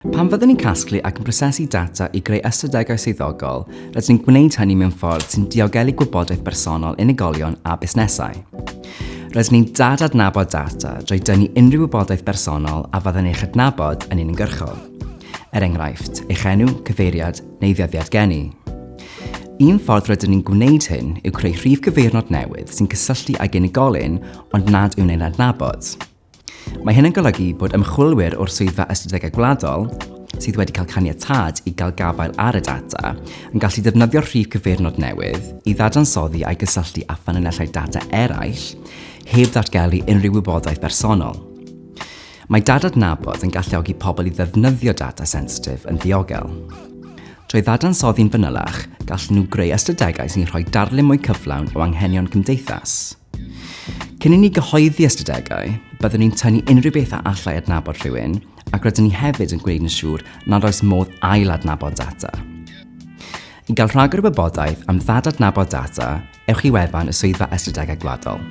Pan fyddwn ni'n casglu ac yn prosesu data i greu ystadegau swyddogol, rydyn ni'n gwneud hynny mewn ffordd sy'n diogelu gwybodaeth bersonol unigolion a busnesau. Rydyn ni'n dad-adnabod data drwy dynnu unrhyw wybodaeth bersonol a fyddai'n eich adnabod yn uniongyrchol. Er enghraifft, eich enw, cyfeiriad neu ddyddiad geni. Un ffordd rydyn ni'n gwneud hyn yw creu rhif cyfeirnod newydd sy'n cysylltu ag unigolyn ond nad yw'n ein adnabod. Mae hyn yn golygu bod ymchwilwyr o'r Swyddfa Ystadegau Gwladol, sydd wedi cael caniatâd i gael gafael ar y data, yn gallu defnyddio'r rhif cyfeirnod newydd i ddadansoddi a'i gysylltu â ffynonellau data eraill heb ddatgelu unrhyw wybodaeth bersonol. Mae dadadnabod yn galluogi pobl i ddefnyddio data sensitif yn ddiogel. Trwy ddadansoddi'n fanylach, gallen nhw greu ystadegau sy'n rhoi darlun mwy cyflawn o anghenion cymdeithas. Cyn i ni gyhoeddi ystadegau, byddwn ni'n tynnu unrhyw beth a allai adnabod rhywun ac rydyn ni hefyd yn gwneud yn siŵr nad oes modd ail-adnabod data. I gael rhagor o wybodaeth am ddad-adnabod data, ewch i wefan y Swyddfa Ystadegau Gwladol.